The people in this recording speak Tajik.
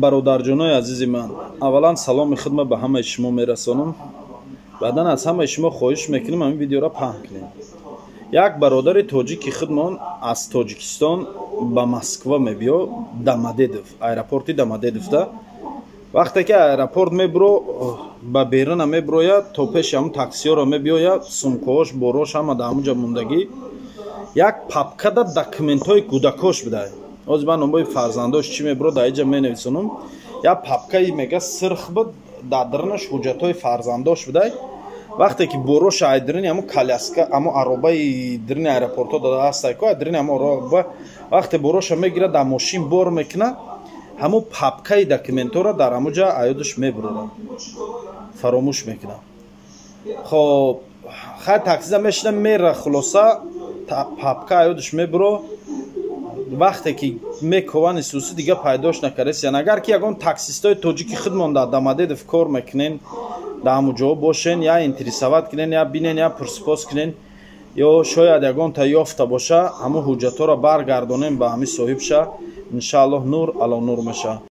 Бародарҷонои азизи ман, аввалан саломи худма ба ҳамаи шумо мерасонам. Баъдан аз ҳамаи шумо хоҳиш мекунем, ҳамин видеоро паҳн кунем. Як бародари тоҷики худмон аз Тоҷикистон ба Москва мебиё, Домодедово, аэропорти Домодедовда. Вақте ки аэропорт мебуро, ба беруна мебурояд, то пеши ҳамун таксиёро мебиёяд, сумкаҳош, борош ҳама дар ҳамунҷа мондагӣ. Як папкада документҳои кӯдакош будай. Ҳозир ман номои фарзандош чӣ мебуро, дар иҷа менависонам. Як папкаи мега сирх буд, дар дарунаш ҳуҷҷатҳои фарзандош будай. Вақте ки бороша ай даруни ҳамун коляска, ҳамун аробаи даруни аэропортҳо дада ҳастай ку, ай даруни ҳамун ароба вақте бороша мегирад, дар мошин бор мекунад, ҳамун папкаи документҳоро дар ҳамун ҷа аёдаш мебурорад, фаромӯш мекунад. Хоб, хай, таксида мешина, мера, хулоса, папка аёдаш мебуро. Вақте ки мековани суси, дига пайдош накардесиян. Агар ки ягон таксистои тоҷики худмон дар Домодедово кор мекунен, дар ҳамун ҷо бошен, я интересовать кунен, я бинен, я пурсупос кунен, ё шояд ягонта ёфта боша, ҳамун ҳуҷҷатҳоро баргардонем ба ҳамин соҳибша. Иншааллоҳ, нур ало нур меша.